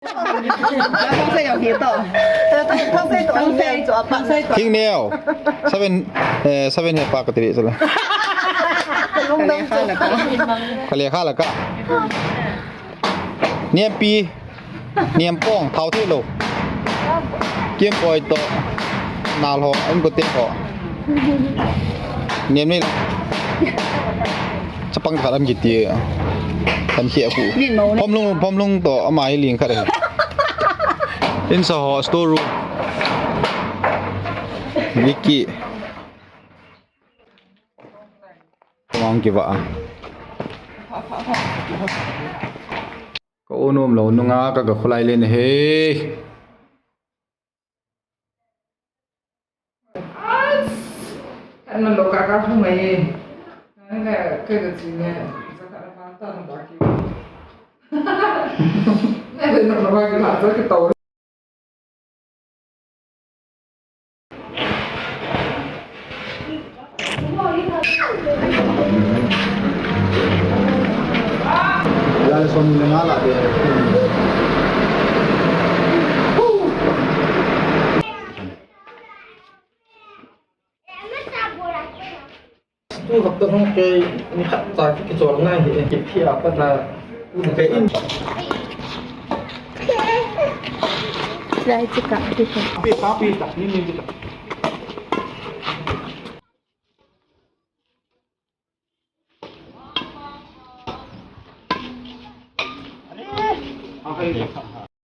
ເອີ ຕ້ອງໃສ່ດອກເຫັດຕໍ່ ເອີ ຕ້ອງ ຕ້ອງໃສ່ຕົວ ຕ້ອງໃສ່ຕົວ ຕ້ອງໃສ່ຕົວ ທິງແນວ ຊາເວັນ ເອີ ຊາເວັນເຮັດປາກະຕິເລະຊະລະ ຄະເລຄາລະກະ ນຽມປີ ນຽມປ້ອງ ເທົາເທໂລ ກຽມປ່ອຍຕໍ່ ໜາວລໍ ອັນບໍ່ເຕັມພໍ ນຽມນີ້ລະ ສະປັງຂາດອຳກິດເຕຍ ຄັນເຂຍຄູ ພ້ອມລົງ ພ້ອມລົງຕໍ່ອາມາຍລີງຄະເດ ອິນສະຫໍສະໂຕຣູມ ວິກກີ ມອງກິວະ ກະໂອໂນມລາວນຸງາກະກະຄຸໄລເລນເຮ. An man lo ka ka hu mai. Nang ka ka ka chi ne. Sa ka la pa ta na ba ki. Ne de no ba ki la sa ki to. Tu hap tu hong ke ni khat ta ki ki chol na hi ki phi a pa na u ke in. Lai chika, chika. Pi pa pi ta ni ni chika.